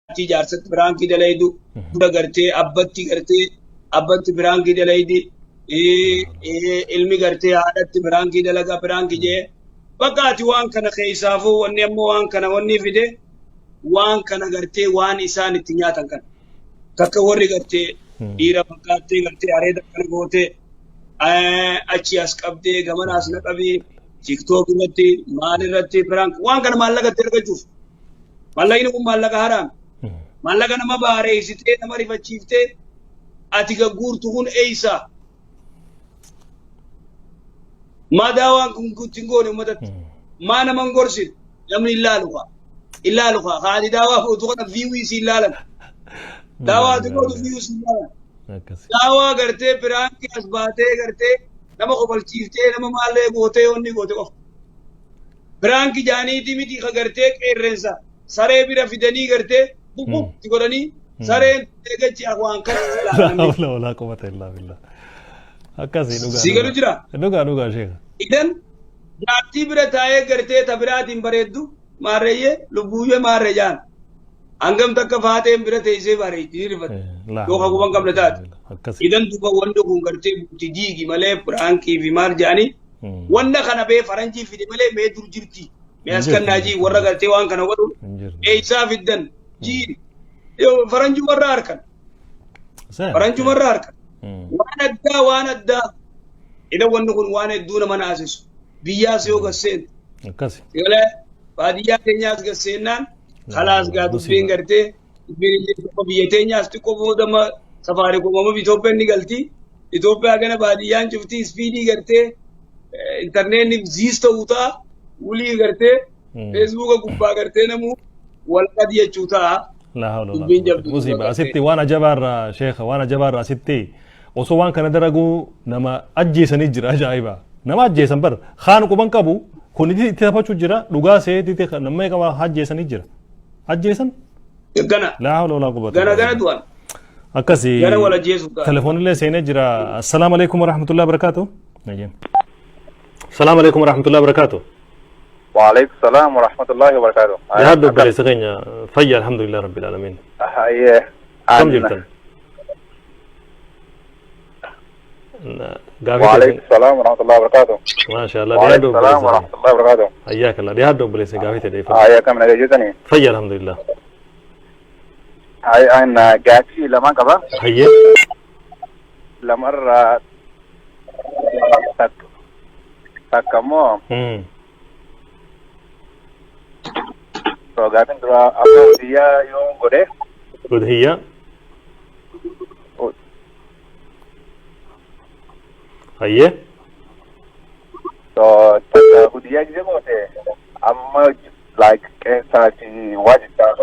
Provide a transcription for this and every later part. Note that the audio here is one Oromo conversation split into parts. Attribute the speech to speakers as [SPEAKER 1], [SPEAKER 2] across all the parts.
[SPEAKER 1] Jaartii jaarsatti piraankii dalaydu, dura gartee abbatti, gartee abbatti piraankii dalaydi, ilmi gartee haadhatti piraankii dalaga. Piraankii jee bakka ati waan kana keessaafuu wanni ammoo waan kana wanni fide, waan kana gartee waan isaan itti nyaatan kana takka warri gartee dhiira fakkaattee gartee areeda kana gootee achi as qabdee gamana as na qabii, TikTok irratti maal irratti prank waan kana maallaqa itti argachuuf. Maallaqni kun maallaqa haraam, maallaqa nama baareessitee nama rifachiiftee ati gagguurtu kun eeysa? Maa daawaan kun ittiin goone uummatatti? Maa nama hin gorsin? Namni ilaalu kaa, ilaalu kaa haati daawaa fuutu kana view si ilaalan, daawaa ati gootu view si ilaalan. Daawaa gartee piraankii as baatee gartee nama kobalchiiftee nama maallee gootee onni goote qofa. Piraankii jaaniitii miti ka gartee qeerrensa saree bira fidanii gartee bubbutti godhanii sareen eegachi waan kana
[SPEAKER 2] ilaalan. لا حول ولا قوة إلا بالله. Akkasii dhugaa.
[SPEAKER 1] Si galu jira?
[SPEAKER 2] Dhugaa, dhugaa sheeka.
[SPEAKER 1] Idan jaartii bira taa'ee gartee ta biraatiin bareeddu maarreeyyee lubbuuyyee maarree jaan. Hangam takka faateen bira teessee bareetti ni rifatti. Yoo ka guban qabne taate. Idan duba wanni kun gartee bulti diigi malee piraankii fi maal jedhanii wanna kana bee faranjii fide malee mee dur jirti. Mee as kan naajii warra gartee waan kana godhu eessaa fiddan jiin faranjii warra harkan. Faranjii warra harkan. Waan addaa, waan addaa. Idan wanni kun waan hedduu nama naasisu. Biyyaas yoo gasseen. Galee baadiyyaa keenyaas gasseennaan kalaas gaa dubbiin gartee dubbiin illee tokko biyya teenyaas xiqqoo boodama Safaricom Itoophiyaan ni galti. Itoophiyaa gana baadiyyaan cuftii speed gartee intarneetni ziis ta'uu ta'a. Wulii gartee Facebooka gubbaa gartee namuu wal qadiyachuu ta'a.
[SPEAKER 2] لا حول ولا قوة. Musiba asitti waan ajabaarraa sheekha, waan ajabaarraa asitti osoo waan kana dalaguu nama ajjeesanii jira. Ajaa'iba, nama ajjeesan bar. Kaan quban qabu kun itti taphachuu jira, dhugaa seetitti nama qaba ajjeesanii jira, ajjeesan.
[SPEAKER 1] Gana.
[SPEAKER 2] لا حول ولا قوة.
[SPEAKER 1] Gana gana du'an.
[SPEAKER 2] Akkasi.
[SPEAKER 1] Gara wal ajjeesuu ta'a.
[SPEAKER 2] Telefoonillee seenee jira. السلام عليكم ورحمة الله وبركاته. السلام عليكم ورحمة الله وبركاته.
[SPEAKER 3] وعليكم السلام ورحمة الله وبركاته.
[SPEAKER 2] يا هدو obboleessa keenya, fayya, الحمد لله رب العالمين.
[SPEAKER 3] Hayyee.
[SPEAKER 2] Kam jirtan?
[SPEAKER 3] Gaafii. وعليكم السلام ورحمة الله وبركاته.
[SPEAKER 2] ما شاء الله.
[SPEAKER 3] وعليكم السلام ورحمة الله وبركاته.
[SPEAKER 2] حياك الله. Dhiyaadhu obboleessa, gaafii ta'e dheeffadhu.
[SPEAKER 3] Hayyee, kam nagaa jirtanii?
[SPEAKER 2] Fayya, الحمد لله.
[SPEAKER 3] Hayyee, an gaafii lamaan qaba.
[SPEAKER 2] Hayyee.
[SPEAKER 3] Lamarraa takka immoo so gaafiin dura amma biyya yoo godhe
[SPEAKER 2] Udhiyyaa. Hayyee.
[SPEAKER 3] So takka udhiyyaa gisee goote amma like qeensaa fi waajjirtaa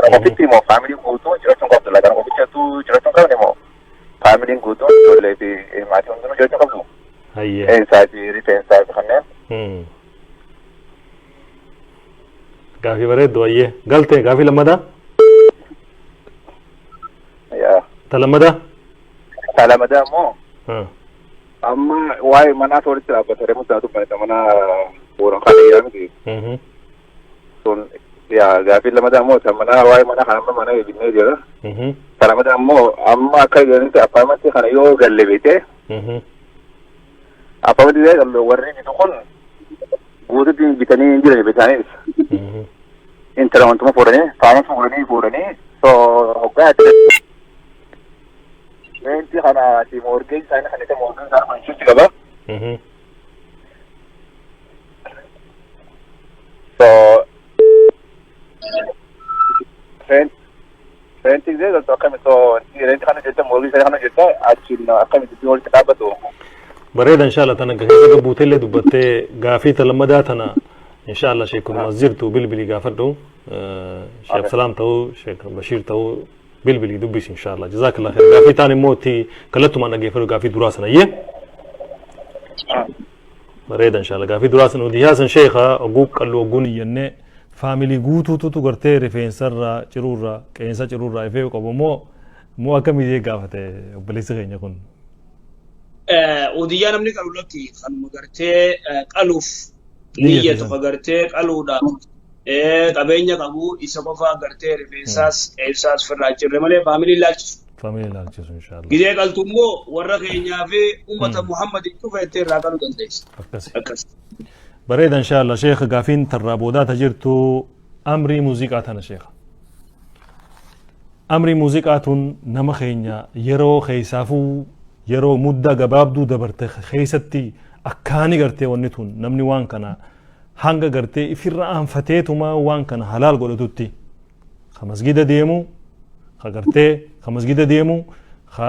[SPEAKER 3] kana ofitti immoo faamiliin guutuu jiraachuun qabdu, like kana ofichatu jiraachuun qabne immoo faamiliin guutuu ijoollee fi maatii hundinuu jiraachuu qabdu.
[SPEAKER 2] Hayyee.
[SPEAKER 3] Qeensaa fi rifeensaa fi kanneen.
[SPEAKER 2] Gaafii bareeddu, hayyee. Galtee gaafii lammataa?
[SPEAKER 3] Yaa.
[SPEAKER 2] Ta lammataa?
[SPEAKER 3] Ta lammataa immoo amma waa'ee manaa walitti dhaabbata reemu isaa dubbata mana bu'uura kan yaa miti. Sun yaa gaafii lammataa immoo ta manaa waa'ee manaa kan amma mana binnee jira. Ta lammataa immoo amma akka jedhanitti apartmentii kana yoo galle beekee apartmentii yoo galle warri bitu kun guututti bitanii hin jiran bitaanis. Intala wantuma fuudhanii faana fuudhanii so hoggaa rent kana si mortgage isaanii kan itti mortgage isaanii kan ibsutti qaba. So rent gisee galtu akkami? So rent kana jecha mortgage isaanii kana jecha achiin akkamitti walitti dhaabbatu?
[SPEAKER 2] Bareeda, inshallah. Tana keessa buutellee dubbattee gaafii ta lammadaa tana inshallah sheekuma as jirtu bilbilii gaafadhu. Sheekh Salaam ta'uu, Sheekh Bashiir ta'uu bilbilii dubbisi inshallah. جزاك الله خير. Gaafii taan immoo itti kallattumaan dhaggeeffadhu gaafii duraa sana iyyee. Bareeda, inshallah. Gaafii duraa sana udhiyaa san sheekha oguu qallu oguu niyyannee faamilii guutuututu gartee rifeensarraa ciruurraa qeensa ciruurraa ifee qabu moo akkamii gaafate obboleessi keenya kun?
[SPEAKER 1] Udiyyaa namni qalu lakki kanuma gartee qaluuf niyyatu ka gartee qaluudhaaf Qabeenya qabu isa qofaa gartee rifeensaas qeensaas firraa jirre malee faamilii laalchisu.
[SPEAKER 2] Faamilii laalchisu inshaallah.
[SPEAKER 1] Gizee qaltu immoo warra keenyaa fi uummata Muhammad cufa itti irraa qaluu dandeessa.
[SPEAKER 2] Akkasi.
[SPEAKER 1] Akkas.
[SPEAKER 2] Bareeda inshaallah sheekha gaafiin tarraa boodaa ta jirtu amrii muuziqaa tana sheekha. Amrii muuziqaa tun nama keenya yeroo keessaafuu yeroo muddaa gabaabduu dabarte keessatti akkaani gartee wanni tun namni waan kana hanga gartee ifirra aanfateetuma waan kana halaal godhatutti ka masgida deemu ka gartee ka masgida deemu ka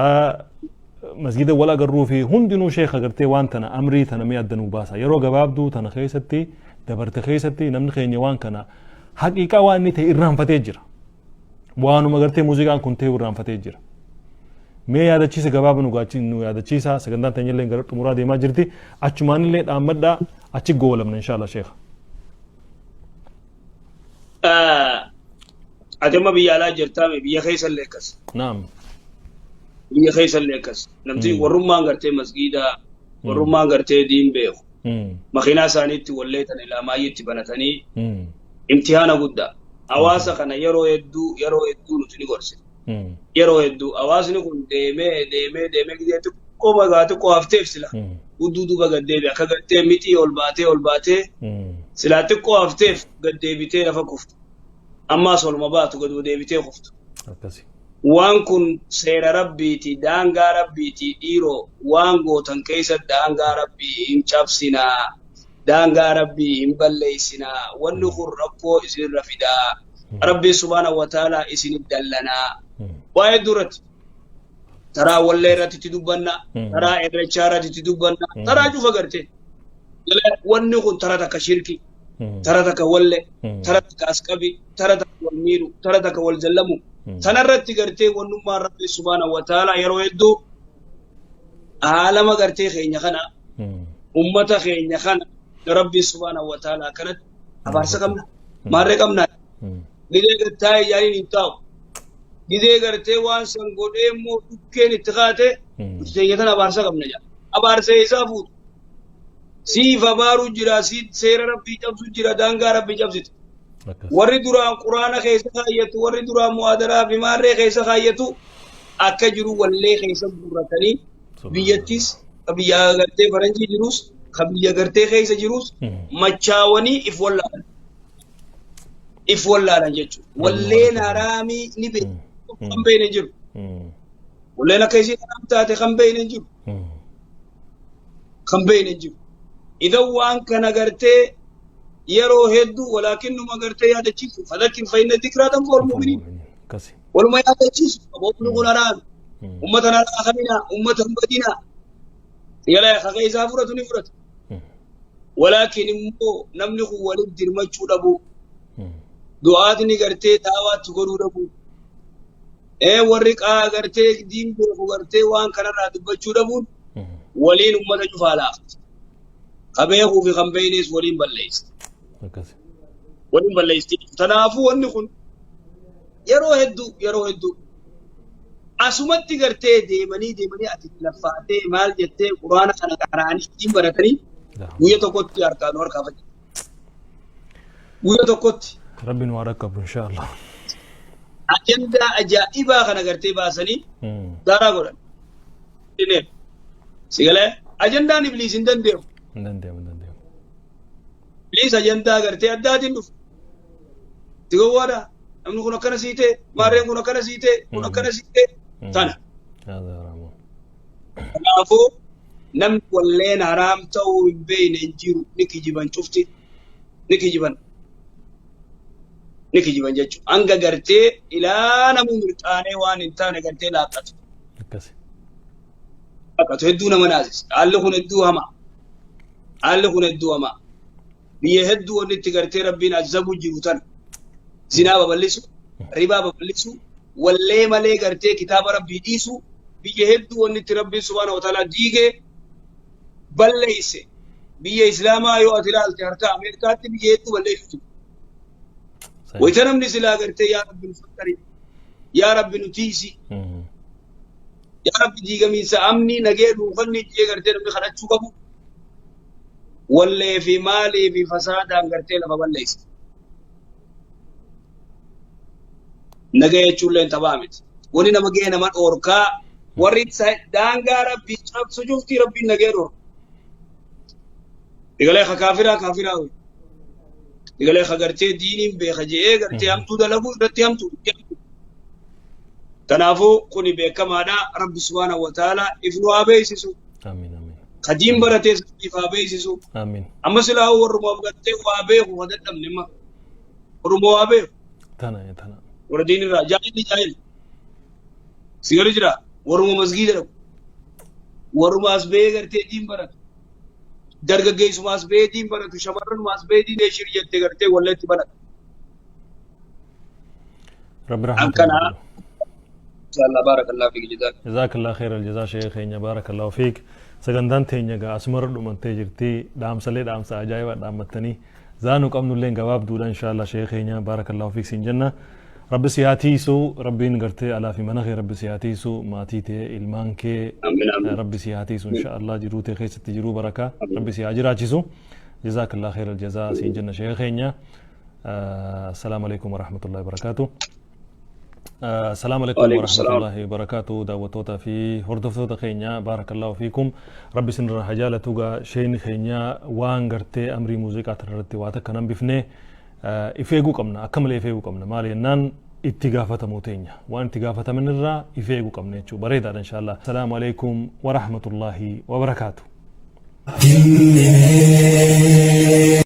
[SPEAKER 2] masgida wal agarruu fi hundinuu sheekha gartee waan tana amrii tana mee adda nuu baasa yeroo gabaabduu tana keessatti dabarte keessatti namni keenya waan kana haqiiqaa waan inni ta'e irraanfatee jira waanuma gartee muuziqaan kun ta'e irraanfatee jira. Mee yaadachiisa gabaaba nu yaadachiisa sagantaan teenya illee gara xumuraa deemaa jirti achumaan illee dhaammadhaa achi goolamna inshallah sheekha.
[SPEAKER 1] Ati amma biyya alaa jirtaa biyya keessa illee akkas.
[SPEAKER 2] Naam.
[SPEAKER 1] Biyya keessa illee akkas. Namti warrummaan gartee masgiida warrummaan gartee diin beeku. Makiinaa isaaniitti wallee tan ilaamaa banatanii imtihaana guddaa. Hawaasa kana yeroo hedduu nuti ni gorsina. Yeroo hedduu hawaasni kun deemee deemee deemee gizee xiqqoo magaa xiqqoo hafteef sila hudduu duuba gad deebi akka gartee mixii ol baatee silaa xiqqoo hafteef gad deebitee lafa kuftu. Ammaas olma baatu gad deebitee kuftu. Waan kun seera rabbiiti daangaa rabbiiti dhiiroo waan gootan keessa daangaa rabbii hin cabsinaa daangaa rabbii hin balleessinaa wanni kun rakkoo isinirra fidaa rabbii subhaanahu wa ta'aalaa isinif dallanaa. Waa'ee duratti taraa wallee irratti itti dubbanna taraa irrechaa irratti itti dubbanna taraa cufa gartee wanni kun tara takka shirki tara takka walle tara takka asqabi tara takka wal miidhu tara takka wal jallamu sanarratti gartee wannummaan rabbii subhaanahu wa ta'aalaa yeroo hedduu haalama gartee keenya kana ummata keenya kana rabbii subhaanahu wa ta'aalaa kanatti abaarsa qabna maarree qabna gizee gartaa ijaaniin hin taa'u gizee gartee waan san godhee immoo dhukkeen itti kaate nuti teenya tana abaarsa qabna jedha abaarsa isaa fuutu siif abaaruu jira si seera rabbii cabsu jira daangaa rabbii cabsitu warri duraan quraana keessa kaayyatu warri duraan muhaadaraa fi maarree keessa kaayyatu akka jiru wallee keessa guurratanii biyyattis ka biyya gartee faranjii jirus ka biyya gartee keessa jirus machaawanii if wallaalan if wallaalan jechuudha. Walleen haraamii ni beeku kan beekne jiru. Walleen akka isiin haraam taate kan beekne jiru. Kan beekne jiru. Idan waan kana gartee yeroo hedduu walaakinnuma gartee yaadachiisu fadhakkir fa inna dhikraa tanfa'ul mu'miniin. Waluma yaadachiisu aboonni kun haraami. Ummata na kamina ummata hin badinaa. Yala haqee isaa fudhatu ni fudhata. Walaakin immoo namni kun waliif dirmachuu dhabu. Du'aatni gartee daawaatti godhuu dhabu. Warri gartee diin beeku gartee waan kanarraa dubbachuu dhabuun waliin ummata cufaa laafti. Ka beekuu fi kan beeknes waliin balleessa. Waliin balleessi. Kanaafuu wanni kun yeroo hedduu asumatti gartee deemanii ati laffaatee maal jettee quraana kana qara'anii ittiin baratanii guyya tokkotti harkaan harkaa fayyadu. Guyya tokkotti.
[SPEAKER 2] Rabbiin waa rakkatu inshaallah.
[SPEAKER 1] Ajandaa ajaa'ibaa kana gartee baasanii daaraa godhan. Sigalee ajandaan ibliis hin danda'u.
[SPEAKER 2] Hin danda'amu.
[SPEAKER 1] Ibliis ajandaa gartee addaatiin dhufu. Sigowwaadha. Namni kun akkana sii ta'e, maarreen kun akkana sii ta'e, kun akkana sii ta'e tana. Kanaafuu namni walleen haraam ta'uu hin beekne hin jiru ni kijiban cufti ni kijiban. Ni kijiban jechuudha. Hanga gartee ilaa namuu mirqaanee waan hin taane gartee laaqqatu. Laaqqatu hedduu nama naasisa. Haalli kun hedduu hamaa. Haalli kun hedduu hamaa. Biyya hedduu wanni itti gartee rabbiin azabu jiru tana. Zinaa babal'isu, ribaa babal'isu, wallee malee gartee kitaaba rabbii dhiisu, biyya hedduu wanni itti rabbiin subhaanahu wa ta'aalaa diigee balleesse. Biyya Islaamaa yoo ati ilaalte harka Ameerikaatti biyya hedduu balleessitu. Wayita namni silaa gartee yaa rabbi nu fakkari, yaa rabbi nu tiisi, yaa rabbi diigamiinsa amni nagee dhuunfanni jee gartee namni kadhachuu qabu. Wallee fi maalii fi fasaadaan gartee lafa balleessa. Nagaya jechuullee taphaa miti. Wani nama gahee nama dhoorkaa warri daangaa rabbii cabsu cuftii rabbiin nagaya dhoorka. Egalee ka kaafiraa kaafiraa hoyi. Egalee ka gartee diiniin beeka je'ee gartee hamtuu dalagu irratti hamtuu. Kanaafuu kuni beekamaadha. Rabbi subhaanahu wa ta'ala if nu haa beeksisu.
[SPEAKER 2] Amiin amiin.
[SPEAKER 1] Ka diin baratee if haa beeksisu.
[SPEAKER 2] Amiin.
[SPEAKER 1] Amma silaa warrumaaf gartee waa beeku ka dadhabne ma. Warruma waa beeku.
[SPEAKER 2] Tana tana.
[SPEAKER 1] Warra diin irraa jaahilli jaahil. Si gadi jira warruma masgiida dhaqu. Warruma as bahee gartee diin baratu. Dargaggeessuma as bahee diin baratu. Shamarranuma as bahee diin eeshir jettee gartee walleetti banatu.
[SPEAKER 2] Rabbi
[SPEAKER 1] Akkana.
[SPEAKER 2] rahmata.
[SPEAKER 1] Inshallah barakallahu fiik jazaak.
[SPEAKER 2] جزاك الله خير الجزاء شيخ بارك الله فيك. Sagantaan teenya gaa asumarra dhumantee jirti. Dhaamsalee dhaamsa ajaa'ibaa dhaammattanii zaanuu qabnullee gabaabduudha. Inshallah sheekheenya barakallahu fiik siin jenna. Rabbi si haa tiisu, rabbiin gartee alaa fi mana kee rabbi si haa tiisu, maatii tee, ilmaan kee.
[SPEAKER 1] Amiin amiin.
[SPEAKER 2] Rabbi si haa tiisu inshallah, jiruu tee keessatti jiruu barakaa rabbi si haa jiraachisu. جزاك الله خير الجزاء siin jenna sheekheenya. السلام عليكم ورحمة الله وبركاته. السلام عليكم
[SPEAKER 1] وعليكم
[SPEAKER 2] ورحمة
[SPEAKER 1] السلام.
[SPEAKER 2] الله وبركاته. Daawwattoota fi hordoftoota keenya, بارك الله فيكم. Rabbi isinirraa haa jaalatu. Gaa sheen keenya waan gartee amrii muuziqaa irratti waa takka nan bifne if eeguu qabna, akka malee if eeguu qabna. Maali jennaan itti gaafatamuu teenya, waan itti gaafataman irraa if eeguu qabna jechuu bareedaadha inshallah. السلام عليكم ورحمة الله وبركاته.